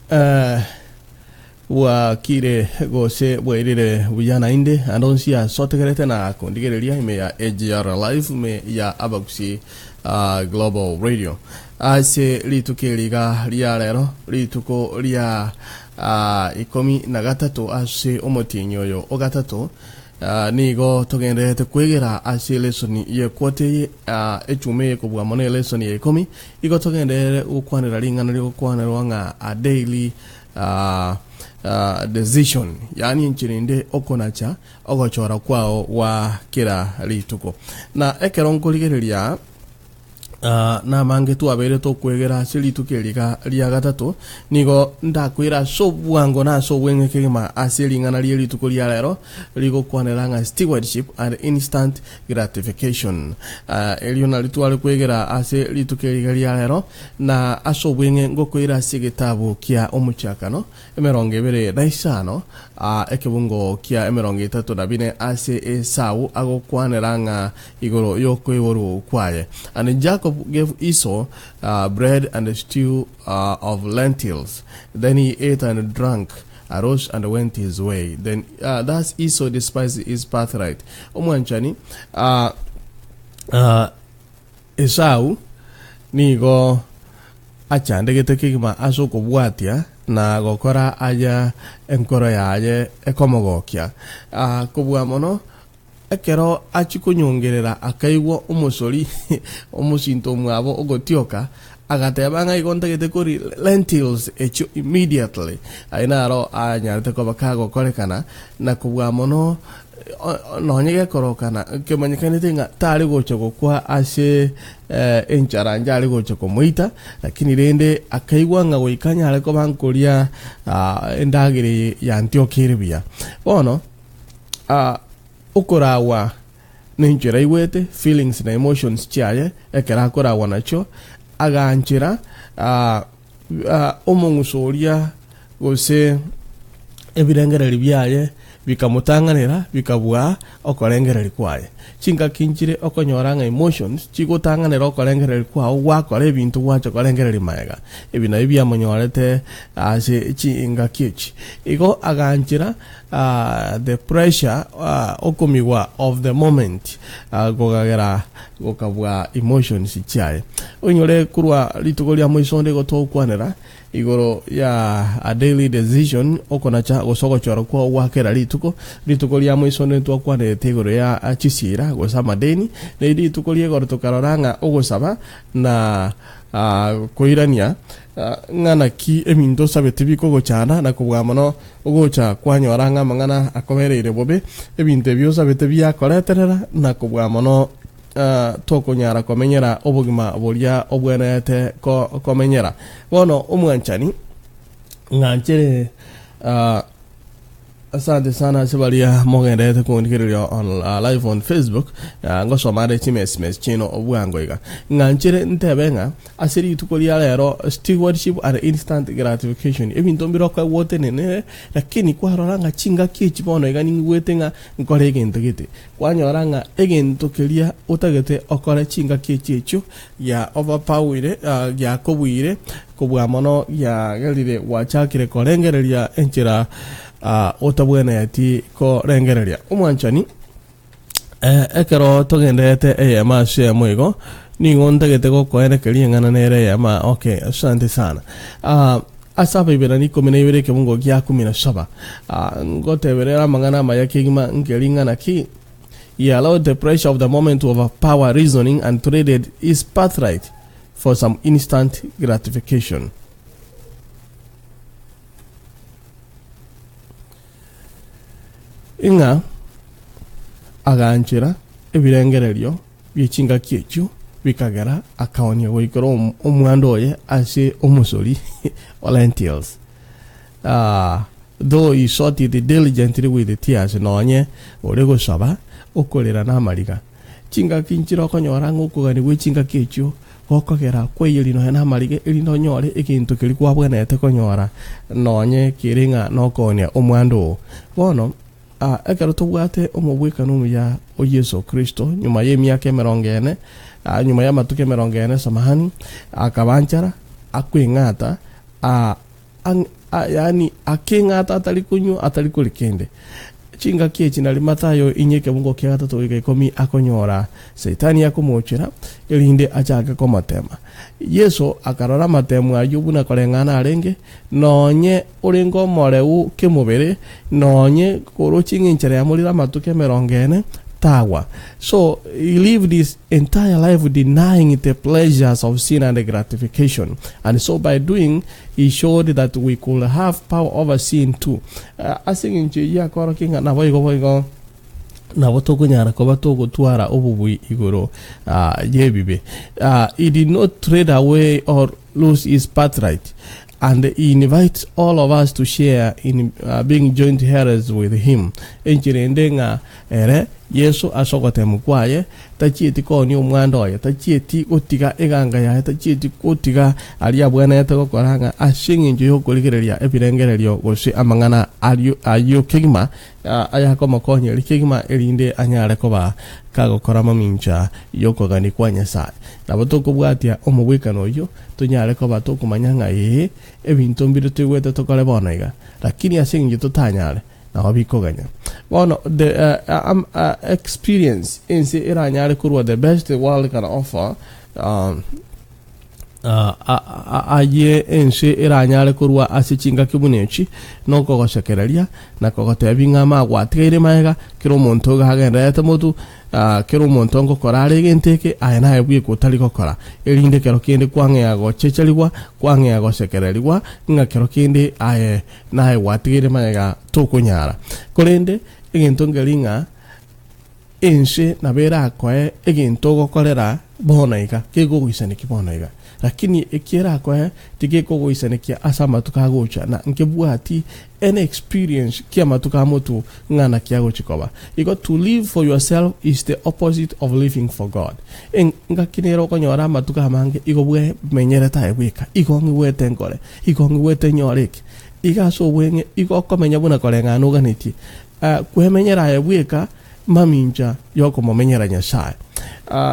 Eh, bwakire gose bwairire buya naende ande onsi ase otegerete na kondigereria ime ya AGR Live ime ya Abagusi ah, Global Radio ase rituko eri iga ria rero rituko ria ah, ikomi na gatato ase omotienyi oyo o gatato Nigo togendererete kwegera ase elesoni y'ekwota eye, echuma eye kobua mono elesoni ya ikomi. Igo togenderere gokwanera ring'ana rigokwanerwa ng'a a daily decision, yaani enchera ende okonacha ogochora kwao gwa kera rituko. Na ekero nkorigereria Namange twabeire tokwegera ase rituko eri ria gatato, nigo ndakwire ase obwango na ase obweng'e kegima ase ring'ana rie rituko ria rero rigokwanera ng'a stewardship and instant gratification. Erio nario tware kwegera ase rituko eri ria rero, na ase obweng'e ngokoira ase egetabu kia Omochakano emerongo ebere na isano, ekebungo kia emerongo etato na bine ase Esau agokwanera ng'a igoro y'okoiborwa kwaye. And Jacob gave Esau bread and a stew of lentils. Then he ate and drank, arose and went his way. Then thus Esau despised his birthright. Omwanchani Esau nigo achandegete kegima ase okobwatia na gokora aya enkoro yaye ekomogokia. Kobua mono, Ekero achia konyongerera akaigwa omosori omosinto omwabo ogotioka, agateba ng'a igo ntagete koria lentils echio immediately. Ayio naro anyarete koba kagokorekana, na kobua mono nonye gekorokana kemanyekanete ng'a tare gocha gokwa ase enchara njare gocha komoita, lakini rende akaigwa ng'a goika anyare koba nkoria endagera eye yantiokeire buya. Bono. Okoragwa nenchera aigwete, feelings na emotions chiaye ekero akoragwa nachio, aganchera omong'uso oria gose ebirengererio biaye bikamotang'anera bikabua okorengereria kwaye. Chingaki nchire okonyora ng'a emotions chigotang'anera okorengereria kwao gwakora ebinto gwacha korengereria magega. Ebi nabio biamonyorete ase chingaki echi. Igo aganchera The pressure, okomigwa of the moment gokagera gokabua emotions chiaye. Oinyore korwa rituko ria moiso onde igo togokwanera igoro ya a daily decision, okonacha gose ogochora kwao gwa kera rituko. Rituko ria moiso onde ntwakwanerete igoro ya chisira gose amadeni, na rituko ria igoro tokarora ng'a ogosaba na koirania Ng'a naki ebinto osabete bikogochanda, na kobua mono ogocha kwanyora ng'a amang'ana akobereire bobe, ebinto ebio osabete biakoreterera, na kobua mono tokonyara komenyera obogima boria obwenerete komenyera. Bono omwanchani, ng'anchere Asante sana ase baria mogenderete kondigereria on live on Facebook ngosoma are chimesmes chiaino bwango iga. Ng'anchere ntebe ng'a ase rituko ria rero stewardship and instant gratification ebinto mbire okoegwa otenenere lakini kwarora ng'a chingaki echi bono iga ningwete ng'a nkore egento gete. Kwanyora ng'a egento keria otagete okore chingaki echi echio gia overpoweire giakobuire Kobua mono giagerire gwachakire korengereria enchera otabwenereti korengereria. Omwanchani, ekero togendererete eyemo ase eyemo igo, nigo ntagete gokoenekeria eng'ana nere eyemo. Okay, asante sana. Ase Abaibirania ikomi na ibere ekebungo gia kumi na saba, ngoteberere amang'ana amaya kegima nkeri ng'ana ki? He allowed the pressure of the moment to overpower reasoning and traded his birthright for some instant gratification. Ing'a aganchera ebirengererio bie chingaki echio bikagera akaonia goikera omwando oye ase omosori o lentils. Ah, though he sought it diligently with tears, nonye ore gosaba okorera namariga. Chingaki nchire okonyora ng'a okogania gwe chingaki echio gokogera kwaiyeria nonya namariga erinde onyore egento keria kwabwenerete konyora nonye kere ng'a nokoonia omwando oo. Bono, ekero tobwate omobwekano omuya o Yeso Kristo nyuma y'emiaka emerongo ene, nyuma y'amatuko emerongo ene, samahani, akabanchara, akweng'ata, aa. ang' a yaani akeng'ata atari konywa atari koria kende. Chingaki echi nario Mathayo inye ekebungo kia gatato goika ikomi akonyora Saitani akomochera, erinde achake komotema. Yeso akarora amatemo ayio buna koreng'ana arenge, nonye orenge omoreu kemobere, nonye koroche ng'a enchera yamorire amatuko emerongo ene, tagwa. So he lived his entire life denying the pleasures of sin and gratification, and so by doing he showed that we could have power over sin too. Ase eng'encho eyio akorokia ng'a naboigo boigo nabo tokonyara koba togotwara obobui igoro y'ebibe. He did not trade away or lose his birthright, and he invites all of us to share in being joint heirs with him. Enchera ende ng'a ere, Yeso, ase ogoteemwa kwaye, tachieti koonia omwando oye, tachieti gotiga eganga yaye, tachieti gotiga aria abwenerete gokora ng'a ase engencho y'okorigereria ebirengererio gose amang'ana ario ayio kegima ayakomokonya erio kegima erinde anyare koba kagokora mamincha y'okogania kwa Nyasae. Nabo tokobwatia omogwekano oyio, tonyare koba tokomanya ng'a ee, ebinto mbire toigwete tokore bono iga, lakini ase engencho totanyare, nabo bikoganya. Bono the uh, um, uh, experience ense eranyare korwa the best the world can offer um, Aye ense eranyare korwa ase chingaki buna echi, nokogosekereria, na kogotebia ng'a amagwatigaire magega, kera omonto iga agendererete motu, kera omonto ngokora are egento eke, aye naye bweka otari gokora, erinde kero kende kwang'ea gochecherigwa, kwang'ea gosekererigwa, ng'a kero kende aye naye gwatigaire magega tokonyara. Korende egento nkeri ng'a Ense nabo erakoe egento ogokorera bono iga, kegogoisanekia bono iga, lakini eki erakoe tigekogoisanekia ase amatuko agocha, na nkebwati any experience ki'amatuko a motwe ng'a naki agochi koba. Igo to live for yourself is the opposite of living for God. Engaki nere okonyora amatuko amange igo bwemenyerete aye bweka, igo ng'igwete nkore, igo ng'igwete nyore eke, iga ase obweng'e igo okomenya buna koreng'ana oganetie. Kwemenyera aye bweka mamincha y'okomomenyera Nyasae.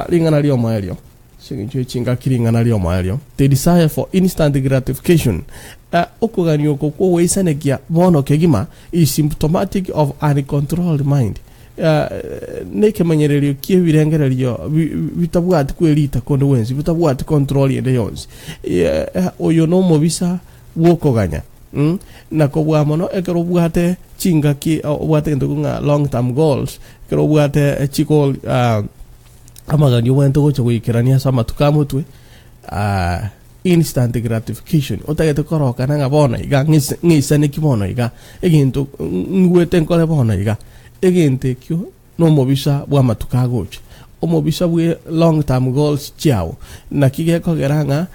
Ring'ana ri'omoerio, ase eng'encho ye chingaki ring'ana ri'omoerio, the desire for instant gratification, okogania oko kw'ogoisanekia bono kegima is symptomatic of uncontrolled mind, nekemanyererio ki'ebirengererio bitabwati kwerita konde gwensi, bitabwati control ende yonsi. Oyo nomobisa bw'okoganya. Na kobua mono ekero obwate chingaki obwate egento korwa ng'a long term goals, ekero obwate chigoal amagani obwenerete gocha goikerania ase amatuko a motwe, instant gratification, otagete korokana ng'a bono iga ng'ise ng'eisaneki bono iga, egento ngigwete nkore bono iga, egento ekio. Nomobisa bw'amatuko agocha, omobisa bwe long term goals chiao. Naki gekogera ng'a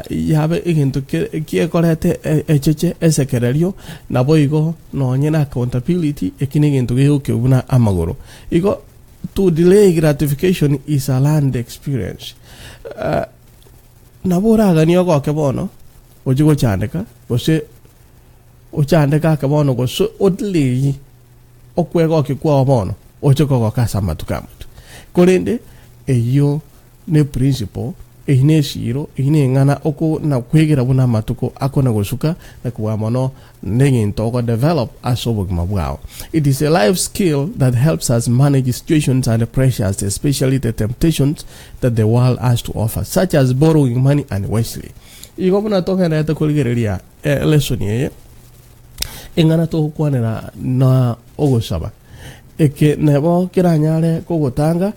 yabe egento gekorete echeche esekererio, naboigo nonye na accountability, eki negento gegokigwa buna amagoro. Igo to delay gratification is a learned experience. Nabo oraganie ogoke bono, oche gochandeka, gose ochandeke ake bono gose odelay. Okwegokia kwao bono oche kogoka ase amatuko a motwe. Korende eyio ne principle, eyio ne esiiro, eyio neng'ana oko na kwegera buna amatuko akona gosuka na kobua mono negento ogo develop ase obogima bwao. It is a life skill that helps us manage situations and pressures especially the temptations that the world has to offer such as borrowing money unwisely. Igo buna togendererete korigereria lesson eye, Eng'ana togokwanera na ogosaba. Eke nebo keranyare kogotanga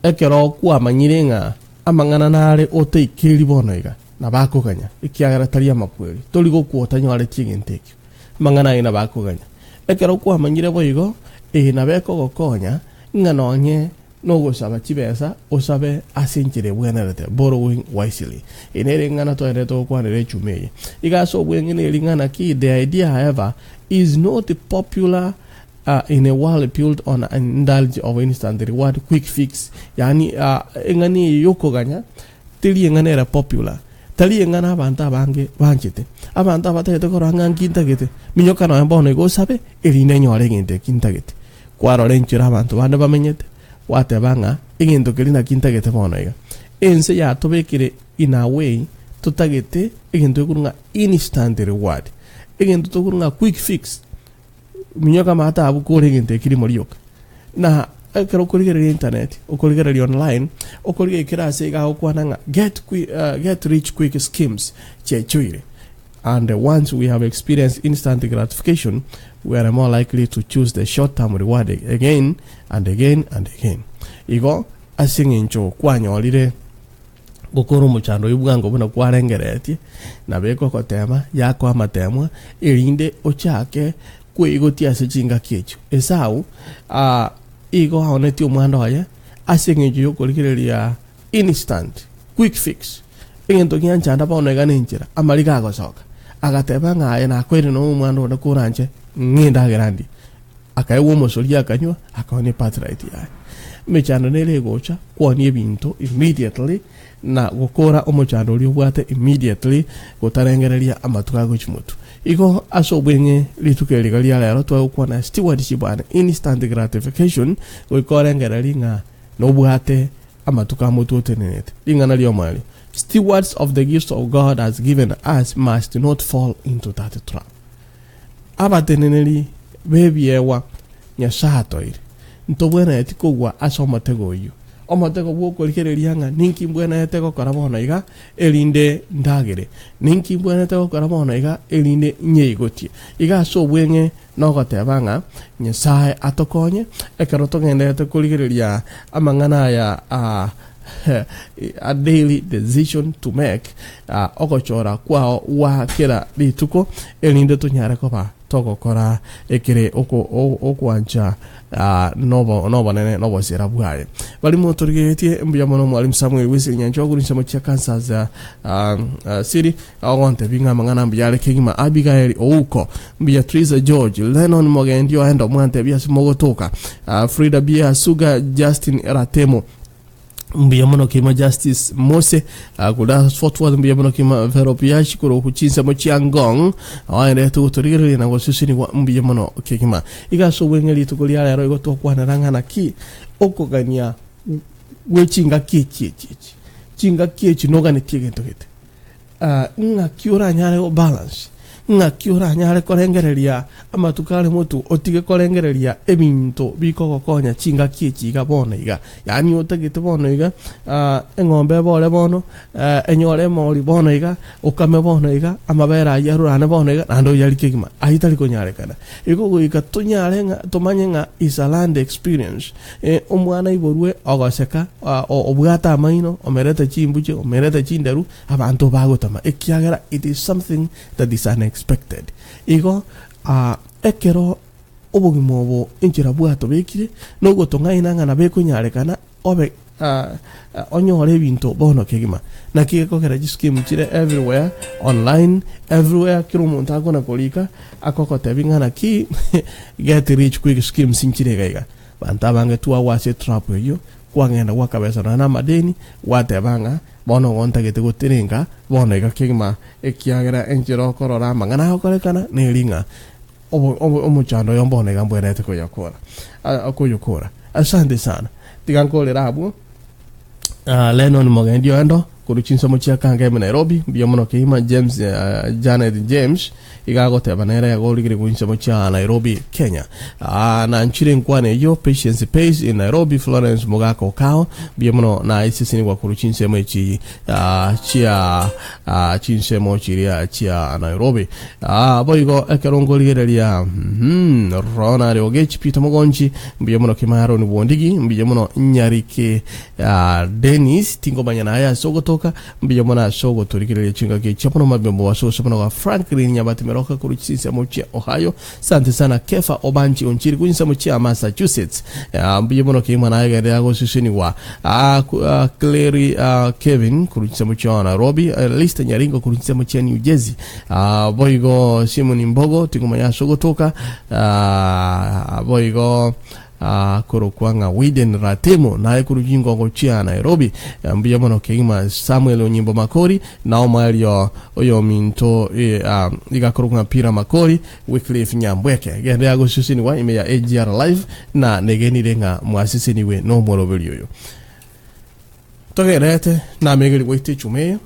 ekero kwamanyire ng'a amang'ana nare otaikeiri bono iga, nabo akoganya, ekiagera tari amakweri, tori gokwa otanyoreti egento ekio. Amang'ana ayio nabo akoganya. Ekero kwamanyire boigo, eye nabo ekogokonya ng'a nonye Nogosaba chibesa osabe ase enchera ebwenerete, borrowing wisely. Eye nere eng'ana twaenderete gokwanera echuma eye. Iga ase obweng'e neri ng'ana ki, the idea however is not popular in a world built on an indulge of instant reward, quick fix. Yaani eng'ana eye yokoganya teri eng'ana ere popular, tari eng'ana abanto abange banchete. Abanto abatagete korora ng'a nki ntagete, minyoka nonya bono iga osabe erinde nyore egento eki ntagete. Kwarora enchera abanto bande bamenyete, gwateba ng'a egento keria naki ntagete bono iga. Ense yatobekire in a way. Totagete egento gekorwa ng'a instant reward, egento tokorwa ng'a quick fix, minyoka amato abwo kore egento eki rimo rioka. Na ekero okorigereria internet, okorigereria online, okorigereria kera ase iga agokwana ng'a get qui get rich quick schemes chiaichoire. And once we have experienced instant gratification, we are more likely to choose the short term reward again and again and again. Igo ase eng'encho kwanyorire gokora omochando oyio bwango buna kwarengereretie, nabo egogotema yakoa amatemwa, erinde ochake kweigotia ase chingaki echio. Esau ah, igo aonetie omwando oye ase eng'encho y'okorigereria instant, quick fix, egento gianchanda bono iga nenchera, amariga agosoka. Agateba ng'a aye nakoire nonya omwando one koranche ng'e endagera ndie. Akaegwa omosori akanywa, akaonia ebirthright yaye. Emechando nere egocha kwonia ebinto immediately na gokora omochando oria obwate immediately gotarengereria amatuko agochia motwe. Igo ase obweng'e rituko eri iga ria rero twagokwana stewardship and instant gratification goika orengererie ng'a nobwate amatuko amotwe otenenete. Ring'ana ri'omoerio, Stewards of the gifts of God has given us must not fall into that trap. Abateneneri b'ebiegwa Nyasae atoeire, ntobwenereti kogwa ase omotego oyio, omotego bw'okorigereria ng'a ninki mbwenerete gokora bono iga, erinde ndagere, ninki mbwenerete gokora bono iga, erinde nyeigotie. Iga ase obweng'e nogoteba ng'a Nyasae atokonye ekero togendererete korigereria amang'ana aya a a daily decision to make, ogochora kwao gwa kera rituko, erinde tonyare koba togokora ekere okwancha nobonene nobosera bwaye. Baria motorigeretie mbuya mono Mwalimu Samuel Wesley Nyanchogu rinse mochia Kansas City ogontebia ng'a amang'ana mbuya are kegima Abigael Ouko mbuya Teresa George Lennon Mogendi oende omwantebia ase mogotoka Frida Bia Suga Justin Ratemo Mbuya mono kegima Justice Mose korwa Fort Worth mbuya mono kegima Vero Piashi korwa chinsemo chia Ngong oenderete gotorigereria na gosesenigwa mbuya mono kegima. Iga ase obweng'e rituko ria rero igo twakwanera ng'a naki okogania gwe chingaki echi echi echi chingaki echi noganetie egento gete. Ng'aki oranyare go balance? Ng'aki oranyare korengereria amatuko are motwe otige korengereria ebinto bikogokonya chingaki echi iga bono iga? Yaani otagete bono iga eng'ombe ebore bono, enyore emori bono iga, okame bono iga, amabere ayio arurane bono iga, naende oyarie kegima. Ayio tari konyarekana. Igo goika tonyare ng'a tomanye ng'a is a learned experience. Omwana aiborwe ogoseka, obwate amaino, omerete chimbuche, omerete chinderu, Abanto bagotama, ekiagera it is something that is unexpected. Igo ekero obogima obo enchera bwatobekire, nogotong'aina ng'a nabo ekonyarekana obe onyore ebinto bono kegima. Naki gekogera chischeme chire everywhere, online, everywhere, kera omonto akona korika, akogotebia ng'a naki get rich quick schemes nchire iga iga. Abanto abange twagwa ase etrap eyio, kwagenda gwakabesa nonya na amadeni, gwateba ng'a Bono gontagete gotiringa bono iga kegima, ekiagera enchera okorora amang'ana agokorekana neri ng'a omochando oyo bono iga mbwenerete koyokora, koyokora. Asante sana. Tiga nkorere abwo. Lennon Mogendi Oendo korwa chinsemo chia Kangemi Nairobi, mbuya mono kegima. James Janet James Iga agoteba nere agorigire goinsemo chia Nairobi, Kenya. Aa nanchire enkwana eyio Patience Pays in Nairobi, Florence Mogaka Okao, mbuya mono na esesenigwa korwa chinsemo echi ah, chia ah, chinsemo chiria chia Nairobi. Ah, boigo ekero nkorigereria mhm, Ronald Ogechi Peter Mogonchi, mbuya mono Kima Aaron Bwondigi, mbuya mono Nyariki ah, Dennis, tingomanya naye ase ogotoka Mbuya mono ase ogotorigereria chingaki echi amo nomabembo ase ogosomana gwa Franklin Nyabati Meroka korwa chinsemo chia Ohio. Asante sana Kefa Obanchi Onchiri korwa chinsemo chia Massachusetts. Ah, mbuya mono kegima naye genderera gosesenigwa. Ah, ku- ah, Clary ah, Kevin korwa chinsemo chia Nairobi. Eh, Lista Nyaringo korwa chinsemo chia New Jersey. Ah, boigo Simon Mbogo tingomanya ase ogotoka. Ah, boigo Akorokwa ng'a Widen Ratemo, naye korwa chingongo chia Nairobi. Mbuya mono kegima Samuel Onyimbo Makori, na omoerio oyominto iga akorokwa ng'a Peter Makori, Wycliffe Nyambweke. Genderera gosesenigwa ime ya AGR Live, na negenire ng'a mwasesenigwe nomoroberi oyo. Togendererete namegeri gwaito echuma eye.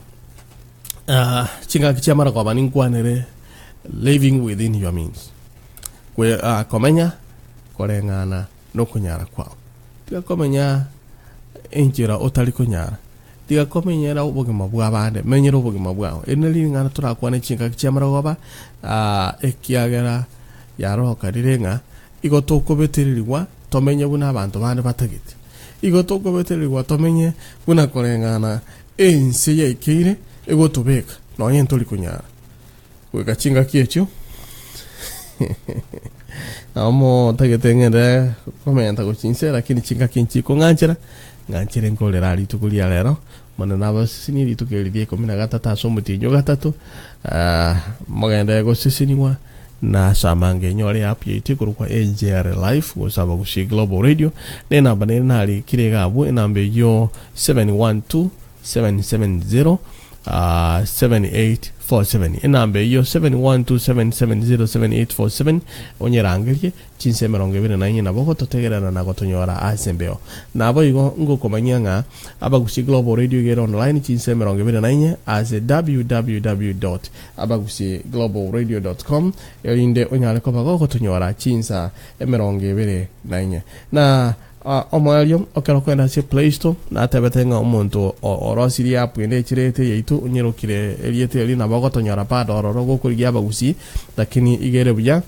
Ah, chingaki chiamara koba ninkwanere living within your means. Kwe, ah, komenya koreng'ana nokonyara kwao. Tiga komenya enchera otari konyara. Tiga komenyera obogima bw'abande, menyera obogima bwao. Eri nari ring'ana torakwane chingaki chiamara koba, ah, ekiagera yarokanire ng'a igo tokobetererigwa tomenye buna abanto bande batagete. Igo tokobetererigwa tomenye buna koreng'ana ense yaikeire egotobeka, nonya ntori konyara goika chingaki echio. Nabo motagete ng'ende komenta gochia inse, lakini chingaki nchikong'anchera, ng'anchere nkorera aa rituko ria rero, Omonene nabasesenie rituko eri ria ikomi na gatato ase omotienyi o gatato, mogende gosesenigwa na ase amange enyore eapp yaito ekorokwa AJR Life gose Abagusie Global Radio, na enamba nere narikire iga abwo, enamba eyio 712 770 7847. Enamba eyio 712 770 7847 onyerangerie chinsa emerongo ebere na inye nabo ogototegerera na gotonyora ase embeo. Naboigo ngokomanyia ng'a Abagusie Global Radio iga ere online chinsa emerongo ebere na inye ase www dot abagusieglobalradio dot com erinde onyare koba gogotonyora chinsa emerongo ebere na inye. Na omoerio ekero okoenda ase Play Store natebete ng'a omonto orosirie app ende echirete yaito onyerokire erieta eri nabo ogotonyora bado ororo gokorigia abagusii lakini iga ere buya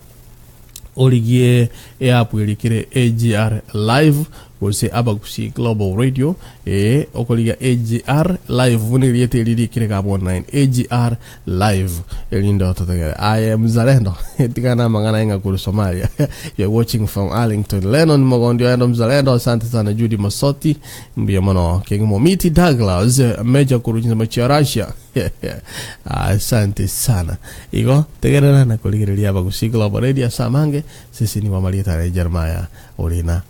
origie eapp erikire AGR Live gose Abagusii Global Radio ee okorigia AGR Live buna erieta eri rikire iga abwo online AGR Live erinde ototegere aye mzalendo tigana amang'ana aye ng'a korwa Somalia you're watching from Arlington Lennon Mogondi oende mzalendo asante sana Judy Mosoti mbuya mono King Momiti Douglas Major korwa chinsemo chia Russia Asante sana. Igo tegerera na korigereria Abagusii Global Radio ase amange, seseniwa amarieta are Jeremiah Orina.